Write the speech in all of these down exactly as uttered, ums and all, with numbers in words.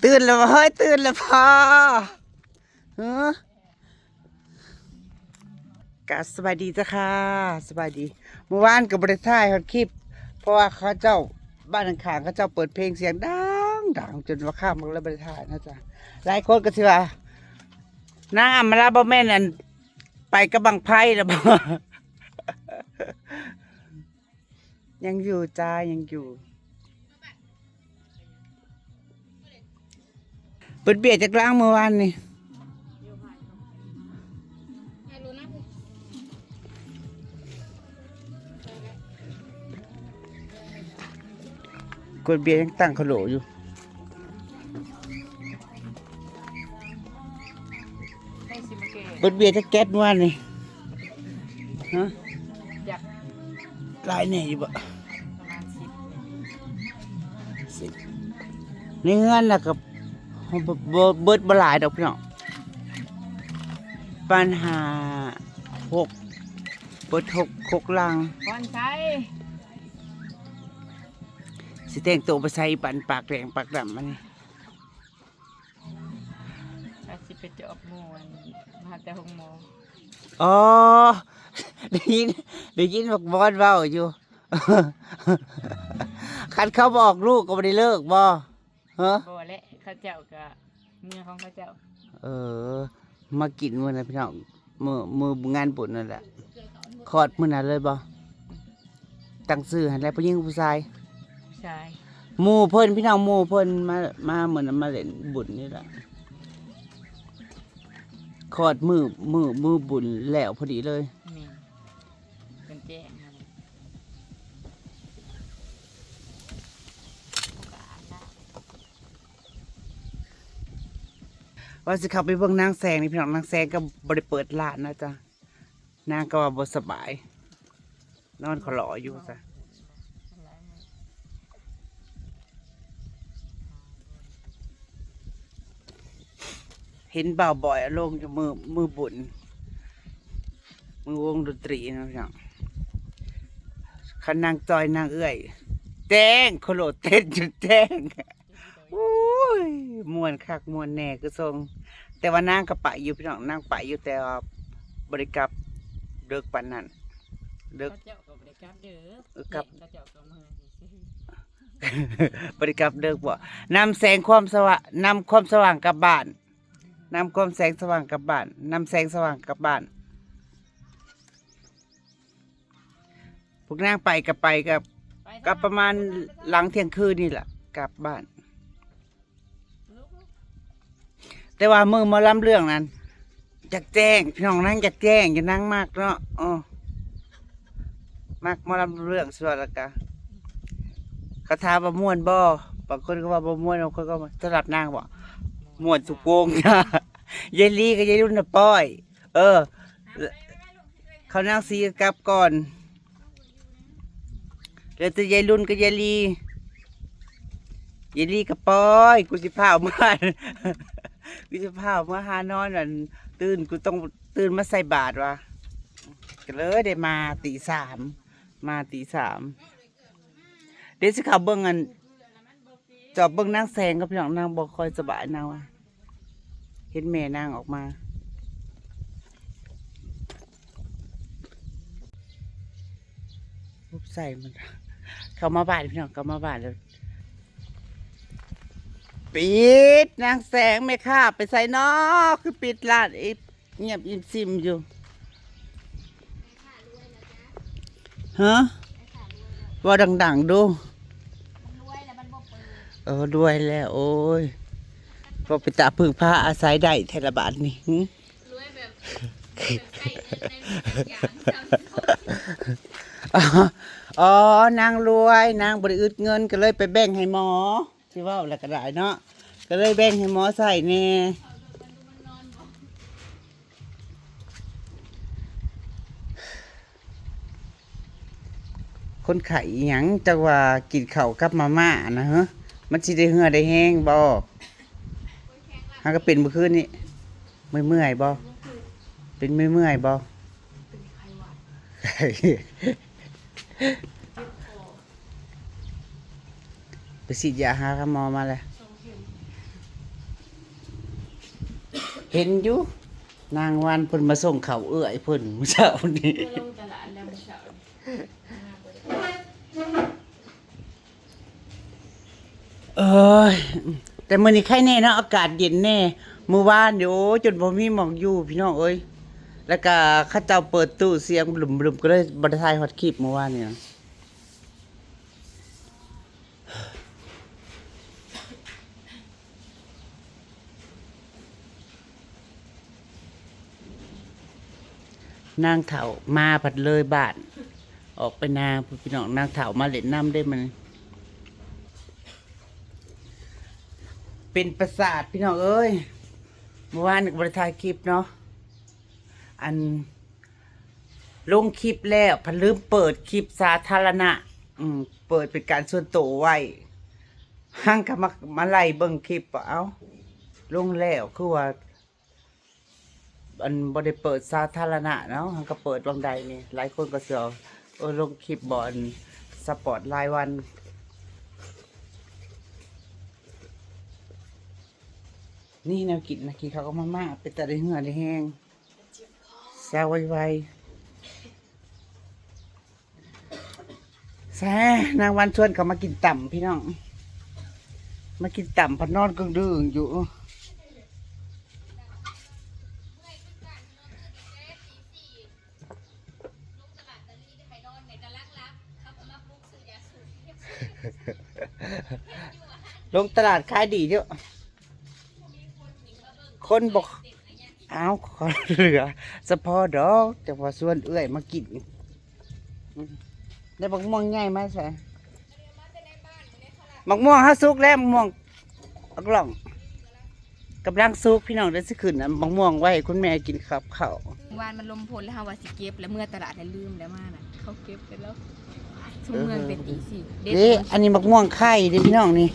ตื่นแล้วบ่เฮ้ย ตื่นแล้วบ่ เฮ้อกะสบายดีจ้ะค่ะ สบายดี เมื่อวานก็บ่ได้ถ่ายฮอดคลิป เพราะว่าเขาเจ้า บ้านข้างๆเขาเจ้าเปิดเพลงเสียงดังดัง จนว่าค่ำก็เลยบ่ได้ถ่ายนะจ๊ะ หลายคนก็สิว่า นางอำมาลาบ่แม่นอัน ไปกับบั้งไฟแล้วบ่ ยังอยู่จ้า ยังอยู่ เปิดเบียร์จักลังเมื่อวานนี่ กดเบียร์ยังตั้งคาโหลอยู่ เปิดเบียร์จักแก๊สเมื่อวานนี่ ฮะ อยาก หลายแน่อยู่บ่ ประมาณสิบ สิบ ในเฮือนน่ะก็บ่ บ่ เบิดบ่หลายดอกพี่น้อง ปัญหาหก เบิดหก หกลัง ก่อนใช้ สิแต่งตัวไปใส่ปันปากแดงปากดำมันนี่ อาจสิไปจอบหมู่อัน มาแต่โรงหมอ อ๋อ ได้ยิน ได้ยินบักบอสเว้าอยู่ คันเขาบอกลูกก็บ่ได้เลิกบ่ ฮะ บ่แหละ เขาเจ้าก็เมือของเขาเจ้า เออ มากินมื้อนั้นพี่น้อง มื้อ มื้องานบุญนั่นแหละ คลอดมื้อนั้นเลยบ่ ตั้งชื่อหั่นแหละ ผู้หญิงผู้ชาย ผู้ชาย หมู่เพิ่นพี่น้อง หมู่เพิ่นมา มามื้อนั้นมาเล่นบุญนี่แหละ คลอดมื้อ มื้อ มื้อบุญแล้วพอดีเลย แม่น เพิ่นแจ้งมาเลย ว่าสิเข้าไปเบิ่งนางแสงนี่พี่น้อง นางแสงก็บ่ได้เปิดร้านนะจ๊ะ นางก็ว่าบ่สบาย นอนขลออยู่จ้ะ เห็นบ่าวบอยลงอยู่มื้อ มื้อบุญ มื้อวงดนตรีนะพี่น้อง คันนางจอยนางเอื้อย แจ้ง ขลอเต้นจนแจ้ง โอ้ย ม่วนคักม่วนแน่คือทรง แต่ว่านางก็ไปอยู่พี่น้อง นางไปอยู่ แต่ว่าบ่ได้กลับเดิกปานนั้น เดิก เขาเจ้าก็บ่ได้กลับเด้อ เออ กลับ เขาเจ้าก็เมือซื่อๆ บ่ได้กลับเดิกบ่ นำแสงความสว่าง นำความสว่างกลับบ้าน นำความแสงสว่างกลับบ้าน นำแสงสว่างกลับบ้าน พวกนางไปก็ไปกับ ไป กลับประมาณหลังเที่ยงคืนนี่แหละ กลับบ้าน แต่ว่ามื้อหมอลำเรื่องนั้น อยากแจ้ง พี่น้องนางอยากแจ้ง อย่านางมักเนาะ อ๋อ มักหมอลำเรื่องส่วนละกะ เขาถามว่าม่วนบ่ บางคนก็ว่าบ่ม่วน บางคนก็ว่า สำหรับนางบ่ ม่วนสุกวง ยายลีกับยายรุ่นน่ะป้อย เออ เขานางสีกลับก่อน เหลือแต่ยายรุ่นกับยายลี ยายลีกับป้อย กูสิพาออกมา กูสิพาออกมาหานอน อัน ตื่น กูต้องตื่นมาใส่บาตรว่ะ ก็เลยได้มาตีสาม มาตีสาม เดี๋ยวสิเข้าเบิ่งอัน จอบเบิ่งนางแสงกับพี่น้อง นางบ่ค่อยสบาย นางว่า เห็นแม่นางออกมา ปุ๊บใส่มัน เข้ามาบ้านพี่น้อง เข้ามาบ้านแล้ว ปิด นางแสงแม่ค้าไปใส่นอก คือปิดร้านอีก เงียบอิมซิมอยู่ ฮะ ว่าดังๆ ดู เออ รวยแล้ว โอ้ย พอไปตาพึ่งพาอาศัยได้แท้ละบาดนี่ หึ รวยแบบ แบบใช้เงินในทุกอย่าง อ๋อ นางรวย นางบ่ได้อึดเงิน ก็เลยไปแบ่งให้หมอ สิเว้าแล้วก็ได้เนาะ ก็เลยแบ่งให้หมอใส่แน่ คนไข้อิหยังจักว่ากินข้าวกับมาม่านะ ฮะ มันสิได้เหื่อได้แฮงบ่ หาก็เป็นเมื่อคืนนี้ เมื่อยๆบ่ เป็นเมื่อยๆบ่ เป็นไข้หวัด เจ็บคอ ไปฉีดยาหาหมอมาเลย สองเข็ม เห็นอยู่ นางวันเพิ่นมาส่งข้าวเอื้อยเพิ่นมื้อเช้านี้ เพิ่นลงตลาดแล้วมื้อเช้านี้ เอ้ย แต่มื้อนี้ไคแน่เนาะ อากาศเย็นแน่ มื้อวานนี่ โอ้ย จนบ่มีหม่องอยู่พี่น้องเอ้ย แล้วก็เขาเจ้าเปิดตู้เสียงบลึมๆ ก็เลยบ่ได้ถ่ายฮอดคลิปมื้อวานนี่นะ นางเฒ่ามาพัดเลยบ้าน ออกไปนาพุ้นพี่น้อง นางเฒ่ามาเล่นน้ำได้มัน เป็นประสาทพี่น้องเอ้ย เมื่อวานก็บ่ได้ถ่ายคลิปเนาะ อัน ลงคลิปแล้ว พัดลืมเปิดคลิปสาธารณะ อืม เปิดเป็นการส่วนตัวไว้ หั้งก็มา มาไล่เบิ่งคลิปว่า เอ้า ลงแล้ว คือว่า อันบ่ได้เปิดสาธารณะเนาะ หั้งก็เปิดวังใดนี่ หลายคนก็สิว่า เออ ลงคลิปบ่อน สปอตรายวัน นี่แนวกินนะ กินข้าวกับมาม่า เป็นตาได้เหงื่อได้แฮง เซาไวๆ แซ่ นางวันชวนเขามากินต่ำพี่น้อง มากินต่ำพัดนอนกึ่งดึงอยู่ ลงตลาดขายดีเยอะ คนบอก อ้าว ขอเหลือ สะพอดอก จังว่าชวนเอื้อยมากิน ได้บักม่วงใหญ่มาใส่ บักม่วงเฮาสุกแล้ว บักม่วง บักหล่อง กำลังสุกพี่น้อง เดี๋ยวสิขึ้นอันบักม่วงไว้ให้คุณแม่กินกับข้าว วานมันลมพลแล้วเฮาว่าสิเก็บ แล้วเมื่อตลาดแล้วลืมแล้วมาน่ะ เขาเก็บไปแล้ว ซุมเมืองแต่ตีสี่ เด้ อันนี้บักม่วงไข่เด้พี่น้องนี่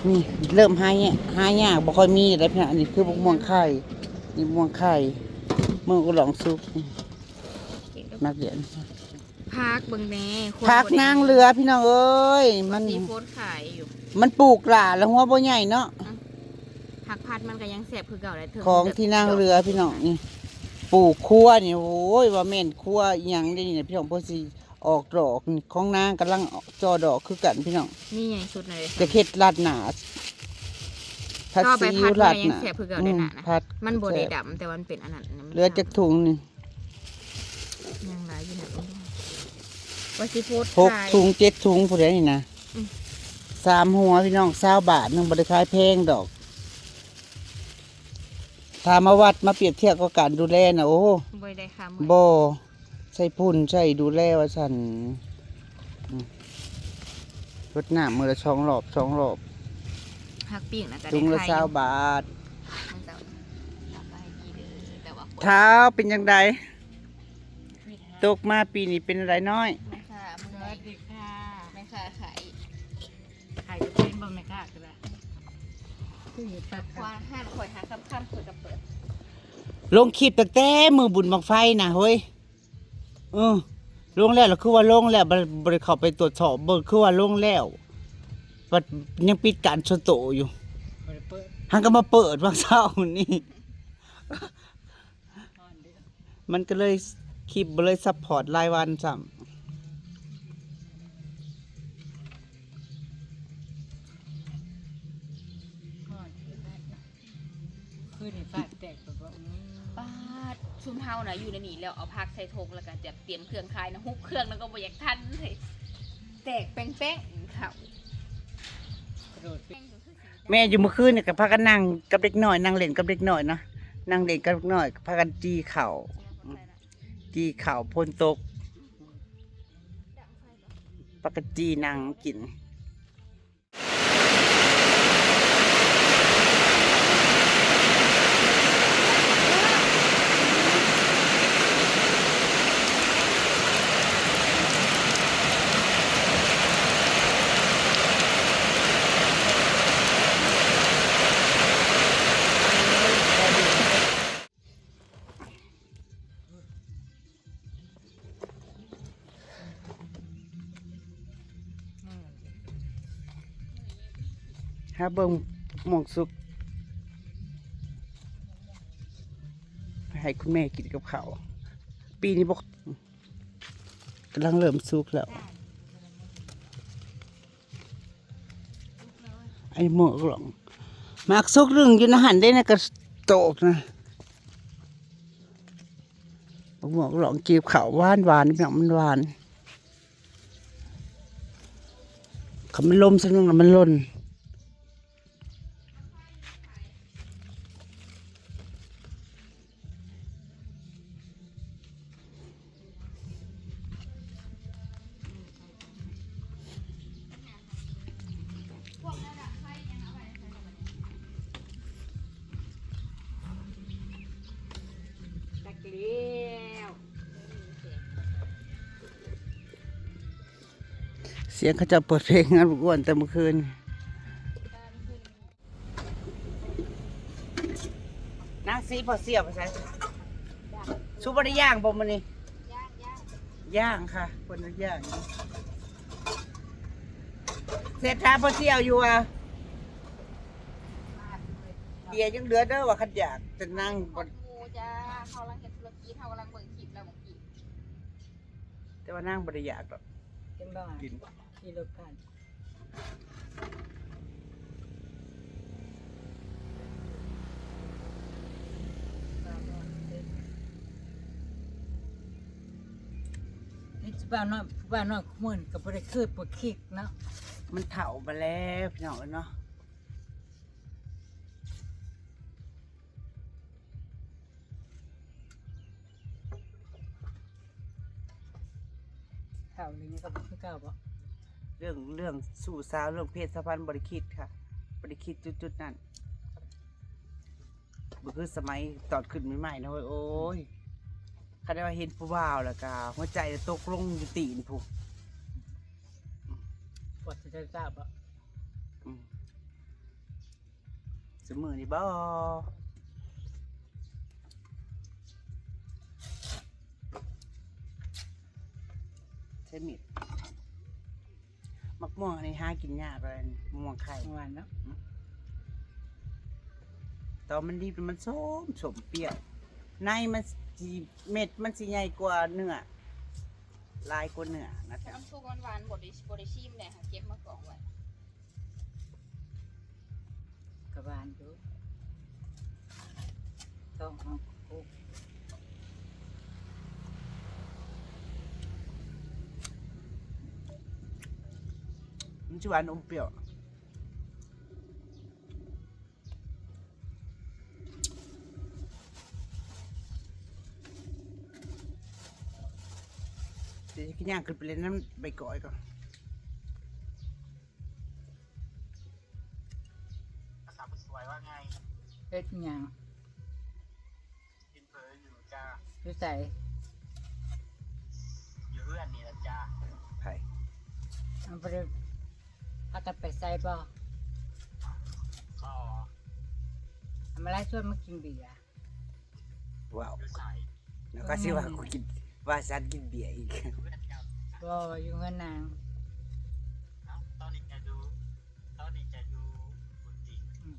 นี่เริ่มหายาก หายาก บ่ค่อยมีแล้วพี่น้อง อันนี้คือบักม่วงไข่ นี่ม่วงไข่ ม่วงก็หล่องสุก นักเรียน ผักเบิ่งแน่ คน ผักนางเรือพี่น้องเอ้ย มัน มันสิโพสต์ขายอยู่ มันปลูกหล่าแล้วหัวบ่ใหญ่เนาะ อืม ผักพัดมันก็ยังแซ่บคือเก่าแหละ เทิง ของที่นางเรือพี่น้องนี่ ปลูกครัวนี่ โอ้ย ว่าแม่นครัวอิหยังเด้นี่นะพี่น้อง เพิ่นสิออกดอกนี่ ของนางกำลังจ่อดอกคือกันพี่น้อง นี่ใหญ่สุดเลย จะเฮ็ดราดหน้า ผัด ก็เอาไป ซีอิ๊ว ผัด ราดหน้า มันยังแซ่บคือเก่าได้นะ อืม ผัด มันบ่ได้ แซ่บ ดำ แต่ว่ามันเป็นอันนั้นนะ มัน เหลือจักถุงนี่ ยังหลายอยู่นะ ว่าสิโพสต์ หก ขาย ถุง เจ็ด ถุง ผู้ใดนี่นะ อืม สามหัวพี่น้อง ซาวบาทหนึ่ง บ่ได้ขายแพงดอก ถ้ามาวัดมาเปรียบเทียบกับการดูแลนะ โอ้ บ่ได้ค่ะ มื้อ บ่ ใส่ปุ๋ย ใส่ดูแลว่าซั่น อืม รดน้ำมื้อละสองรอบ สองรอบ ผักปิ้งนะก็ ถุงละ ได้ขายอยู่ ซาวบาท มื้อเช้า เอาไปให้กินเด้อ แต่ว่า เท้าเป็นจั่งใด ตกมาปีนี้เป็นอะไรน้อย แม่ค้ามื้อ สวัสดีค่ะ แม่ค้าขาย ขายจะเป็นบ่แม่ค้าก็ได้ คืออยู่ปาก ควาห้านข่อยหาค่ำๆข่อยก็เปิด ลงคลิปตั้งแต่มื้อบุญบั้งไฟนะเฮ้ย เออ ลงแล้ว แล้วคือว่าลงแล้ว บ่ บ่ได้เข้าไปตรวจสอบเบิ่ง คือว่าลงแล้ว บัดยังปิดการส่วนตัวอยู่ บ่ได้เปิด หั้งก็มาเปิดวันเสาร์นี่ มันก็เลย คลิปบ่เลยซัพพอร์ตรายวันซ้ำ คืนนี้ฟ้าแตกแบบว่า อืม ปาด ซุมเฮานะอยู่ในนี่แล้วเอาผักใส่ถุงแล้วก็จะเตรียมเครื่องขายนะ ฮุบเครื่องแล้วก็บ่อยากทันเลย แตกแป้งๆ เขา กระโดดไป แม่อยู่เมื่อคืนนี่ก็พากันนั่งกับเด็กน้อย นั่งเล่นกับเด็กน้อยเนาะ นั่งเล่นกับเด็กน้อย พากันจี่ข้าว จี่ข้าวฝนตก พากันจี่นั่งกินหาเบิ่งหม่องสุก ให้คุณแม่กินกับข้าว ปีนี้บอกกำลังเริ่มสุกแล้ว ไอ้หมวกหลอง หมากสุกหนึ่งอยู่ในหั่นได้นะ กระโตกนะ หมวกหลอง จีบข้าวหวานหวาน พี่น้อง มันหวาน คำมันลมสักหนึ่งแล้วมันหล่น จักแล้ว เสียงเขาเจ้าเปิดเพลงงานบุกวนแต่เมื่อคืน นางสีพอเสียบไปใส่สุบริย่างบ่มื้อนี้ ย่าง ย่าง ย่างค่ะ คนละย่าง เศรษฐาพอเสียวอยู่อ่ะ เบียร์ยังเหลือเด้อว่าคันอยาก แต่นางบ่ หมูจ้า เขากำลังเฮ็ดธุรกิจ เขากำลังเบิ่งคลิปแล้วเมื่อกี้ แต่ว่านางบ่ได้อยากดอก เห็นบ่ กิน ขี่รถผ่าน นี่บ้านน้อย บ้านน้อยมื้อนี้ก็บ่ได้คือปวดขี้เนาะ มันเฒ่าไปแล้วพี่น้องเนาะ เฒ่านี่ก็บ่คือเก่าบ่ เรื่อง เรื่องชู้สาว เรื่องเพศสัมพันธ์บ่ได้คิดค่ะ บ่ได้คิดจุดๆนั้น บ่คือสมัยตอนขึ้นใหม่ๆนะเว้ย โอ้ย คันได้ว่าเห็นผู้บ่าวแล้วก็หัวใจตกลงอยู่ตีนพุ้น ปวดใจจ้าบ่ อืม ซุมื้อนี้บ่ ใช้มีด มะม่วงอันนี้หากินยากเลย มะม่วงไข่ หวานเนาะ ตอนมันดิบมันส้ม ส้มเปรี้ยว ในมันสิ เม็ดมันสิใหญ่กว่าเนื้อ หลายกว่าเนื้อนะจ๊ะ น้ำซุปมันหวาน บ่ได้ บ่ได้ชิมเลยค่ะ เก็บมากองไว้ กะหวานอยู่ ต้องเอาคุก มันสิหวานอมเปรี้ยว เดี๋ยวจะย่างขึ้นไปเล่นน้ำใบกอยก่อน ภาษาคนสวยว่าไง เฮ็ดหยัง กินเผลออยู่จ้า อยู่ไส อยู่เฮือนนี่ล่ะจ้า ไผ มันบ่ได้พากันไปไสบ่ บ่ เอามาไล่ชวนมากินเบียร์ ว้าว อยู่ไส แล้วก็สิว่ากูกิน ว่าฉันกินเบียร์อีก อยู่เฮือนเจ้า บ่ อยู่เฮือนนาง เอ้า ตอนนี้จะอยู่ ตอนนี้จะอยู่กุฏิ อืม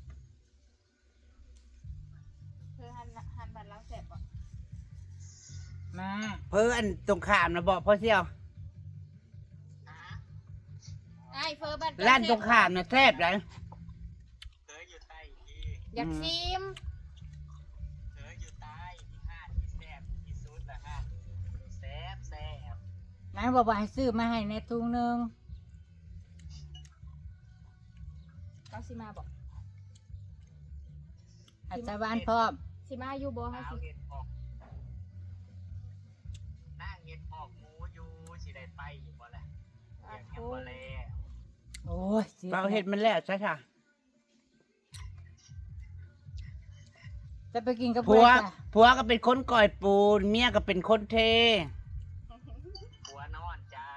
เพื่อหัน หันบ้านเราแซ่บบ่ มา เพิ่นอันตรงข้ามนะบอกพ่อเสี่ยว อ้ายเฟอบ้านเจ้า ร้านตรงข้ามนะแซ่บหลาย เธออยู่ใต้ที่ อยากชิม เธออยู่ใต้ที่ห้าที่แซ่บที่สุดละห้า แซ่บแซ่บ นายบอกว่าให้ซื้อมาให้แน่ถุงหนึ่ง เขาสิมาบอก อัศวานพร้อม สิมาอยู่บ่ เฮา สาว สิ เห็ดหอก นางเห็ดหอกหมูอยู่ สิได้ไปอยู่บ่ล่ะ อ่ะ เรียกยังบ่แล้ว โอ้ย เปล่าเห็ดมันแล้วใช่ค่ะ จะไปกินกับ ผัว เพื่อนจ้ะ ผัวก็เป็นคนก่อยปูน เมียก็เป็นคนเท ผัวนอนจ้า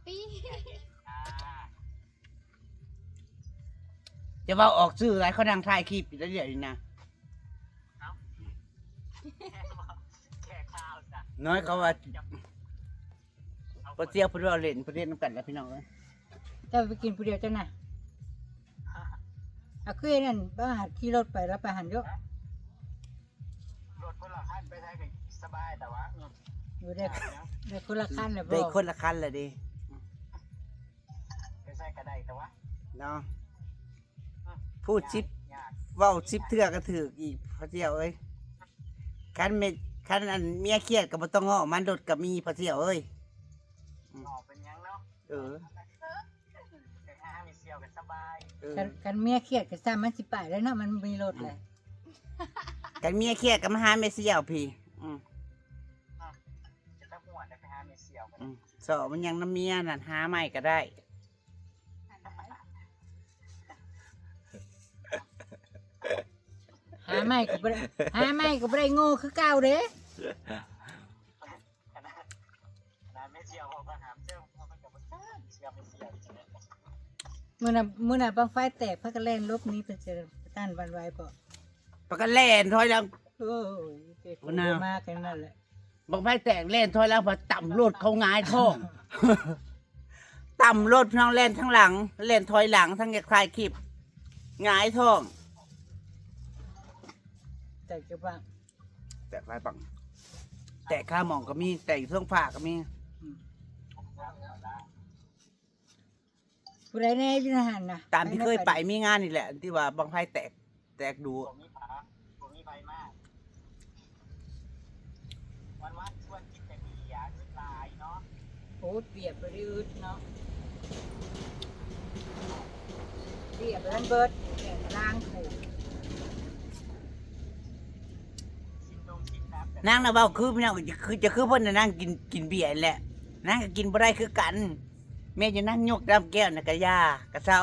ปี๊ด จ้า จะเว้าออกสื่อหลาย เขานั่งถ่ายคลิปอยู่แล้วเดี๋ยวนี้นะ เอ้า แก้ข่าวจ้ะ น้อยเขาว่า เอา บ่เจียวเพิ่นเว้าเล่น เพิ่นเล่นนำกันแล้วพี่น้องเอ้ย เจ้าไปกินผู้เดียวเจ้าน่ะ เอาคือนั่น บ่หัดขี่รถไปแล้วไปหันเยอะ เ รถคนละคันไปใช้ก็สบายแต่ว่าอืม อยู่ได้ได้คนละคันเลย ได้ พ่อ คนละคันละเด้ ไปใช้ก็ได้แต่ว่า เนาะ อืม พูดสิบ ยาก เว้าสิบเทื่อก็ถืกอีกพ่อเสี่ยวเอ้ย คันเมคันอันเมียเครียดก็บ่ต้องเว้ามันรถก็มีพ่อเสี่ยวเอ้ย ออกเป็นหยังเนาะ เออ ไปหาไม่เสี่ยวกันสบาย เออ คันคันเมียเครียดก็ซ้ำมันสิไปแล้วเนาะมันมีรถเลย คันเมียเครียดก็มาหาแม่เสี่ยวพี่ อืม จะต้องหวนไปหาไม่เสี่ยวกัน อืมสอบมันยังน้ำเมียนั่นหาใหม่ก็ได้ หาไม่ก็บ่ได้หาไม่ก็บ่ได้โง่คือเก่าเด้ ขนาดขนาดไม่เสี่ยวเขาก็ถามเจ้าเขาก็จะมาเชื่อไม่เสี่ยวใช่ไหม มื้อน่ะมื้อน่ะบั้งไฟแตกพากันแล่นหลบหนีไปเจอต้านหวั่นไหวบ่ ปะกันแล่นถอยหลัง โอ้ยเจ๊กู วันหน้า มากแค่นั้นแหละ บั้งไฟแตกแล่นถอยหลังพอต่ำรถเขาหงายท้อง ต่ำรถน้องแล่นทั้งหลังแล่นถอยหลังทั้งอยากถ่ายคลิปหงายท้อง แต่จะว่า แตกหลายปัง แตกข้าหมองก็มีแตกอยู่เทิงฟ้าก็มี อืมผู้ใดแน่อยู่ในหันนะ ตามที่เคยไปมีงานนี่แหละ ที่ว่าบั้งไฟแตกแตกดู ผมมีผาผมมีไฟมาก วันวันชวนกินแต่เบียร์คือลายเนาะ โอ้เปรียบไปได้อึดเนาะเปรียบแล้วเบิดเปรียบล้างถูก ชิมนมชิมน้ำแต่ นางนะเว้าคือพี่น้องคือจะคือเพิ่นน่ะนั่งกินกินเบียร์แหละนางก็กินบ่ได้คือกัน แม่จะนั่งยกน้ำแก้วน่ะกะยากะเซา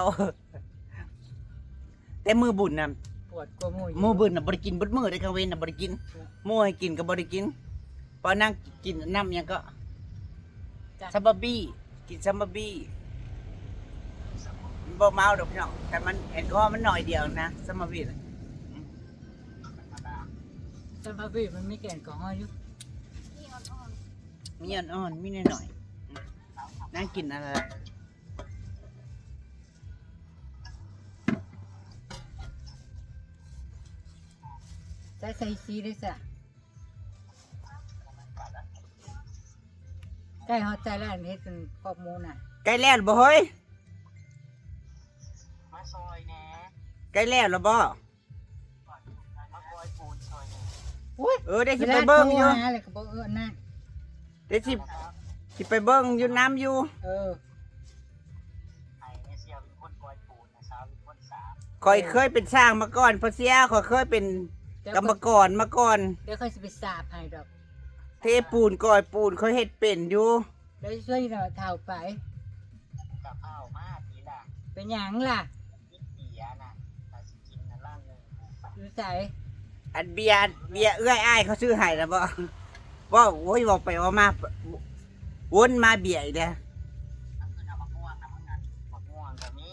แต่มือบุญน่ะ ปวดกว่าหมู่อยู่ มือบุญน่ะบ่ได้กินเบิดมื้อได้กลางเว้นน่ะบ่ได้กินหมู่ให้กินก็บ่ได้กินพอนั่งกินน้ำหยังก็ จ้ะ ซัมบาบี้กินซัมบาบี้มันบ่เมาดอกพี่น้องแต่มันแอลกอฮอล์มันหน่อยเดียวนะซัมบาบี้น่ะ แต่พระบีมันมีแก่นของห้อยอยู่ มีอ่อนๆมีหน่อยๆนั่งกินอะไร ใส่ใส่ซีได้จ้ะใกล้ฮอดใจแล้วอันเฮ็ดเป็นคอกหมูน่ะ ใกล้แล้วบ่เฮ้ย มาซอยแหน่ ใกล้แล้วหรอบ่ มาคอยปูนซอยแหน่ อุ้ย เออได้สิไปเบิ่งอยู่ วลาโทรหาเลยก็บอกเออนั่น ได้สิสิไปเบิ่งอยู่น้ำอยู่ เออ ไอ้แม่เสี่ยวเป็นคนคอยปูนนะสาวเป็นคนสาม ข่อยเคยเป็นช่างมาก่อนพ่อเสี่ยวข่อยเคยเป็นกรรมกรมาก่อน เดี๋ยวค่อยสิไปสาบให้ดอก เทปูนก่อยปูนข่อยเฮ็ดเป็นอยู่ เดี๋ยวช่วยเราเท่าไป กับข้าวมาทีละ เป็นหยังล่ะ กินเบียร์นะแต่สิกินนะล่างหนึ่ง อยู่ใส่ อันเบียร์เบียร์เอื้อยอ้ายเขาซื้อให้นะบ่บ่โอ้ยบอกไปว่ามาวนมาเบียร์อีกแล้ว คือเอามะม่วงนะมึงนะมะม่วงก็มี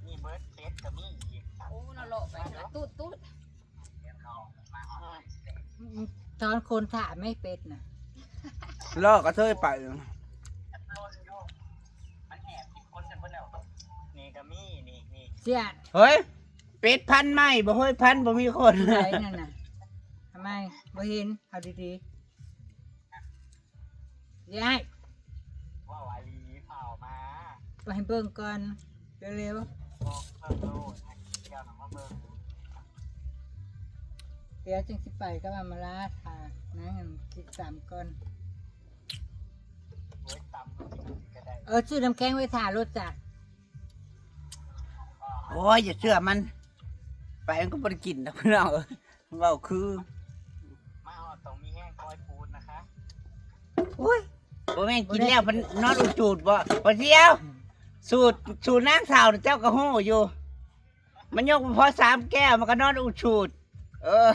มีเบิร์ดเฟสก็มีอีก โอ้นรกไปนะตุ๊ดตุ๊ด เดี๋ยวเขามาเอา ตอนคนถามไม่เป็นน่ะ ล่อกระเทยไป มันแอบกินคนกันเพื่อนเอานี่ก็มีนี่นี่ เสีย เฮ้ย เป็ดพันธุ์ใหม่บ่เฮ้ยพันธุ์บ่มีคน ไหนนั่นน่ะทำไมบ่เห็นเอาดีๆยาย ว่าอาลีเผามา ไปให้เบิ่งก่อนเร็ว บอกเพิ่มโลดให้เที่ยวหน่อยมาเบิ่ง ๆเดี๋ยวจึงสิไปก็มามาลาดค่ะนั่งกินสามก่อน โอ้ยตำกินก็ได้ เออซื้อน้ำแข็งไว้ถ่ารถจ้ะ โอ้ยอย่าเชื่อมัน ไปมันก็บ่ได้กินดอกพี่น้องเอ้ยเว้าคือ มาหอดตรงมีแห้งคอยปูนนะคะ โอ้ยบ่แม่นกินแล้วมันนอนอุดจูดบ่บ่เที่ยว สูตรสูตรนางสาวน่ะเจ้าก็ฮู้อยู่ มันยกมาพอสามแก้วมันก็นอนอุดจูด เออ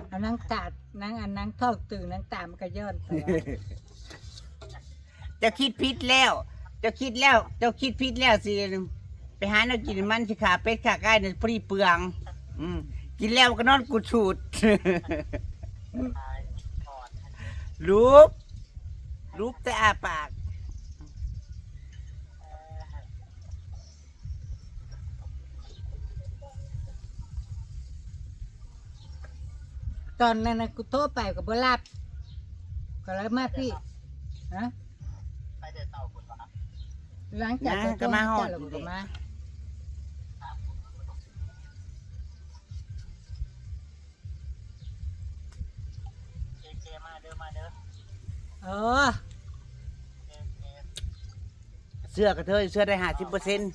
เอานั่งตาดนั่งอันนั่งทอกตื่นนั่งตามนก็ย้อนไป เจ้าคิดผิดแล้ว เจ้าคิดแล้ว เจ้าคิดผิดแล้วสิไปหาแนวกินมันสิขาเป็ดขาไก่เนี่ยพอดีเปลือง อืมกินแล้วก็นอนกุดสูด รูปรูปแต่อาปาก ตอนนั้นน่ะกูโทรไปก็บ่รับ ก็เลยมาพี่ ฮะ หลังจาก นะ เขาโทร ก็มาฮอด แล้วก็มา เจเจมาเด้อมาเด้อ เออ เจเจ เสื้อกระเทยเสื้อได้ห้าสิบเปอร์เซ็นต์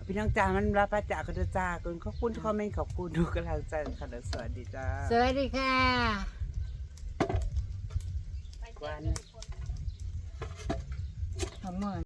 พี่น้องจ๋ามันรับพระจ๋าคุณจ๋าคุณขอบคุณคอมเมนต์ขอบคุณทุกกำลังใจค่ะแล้วสวัสดีจ้า สวัสดีค่ะ วัน ขอบคุณ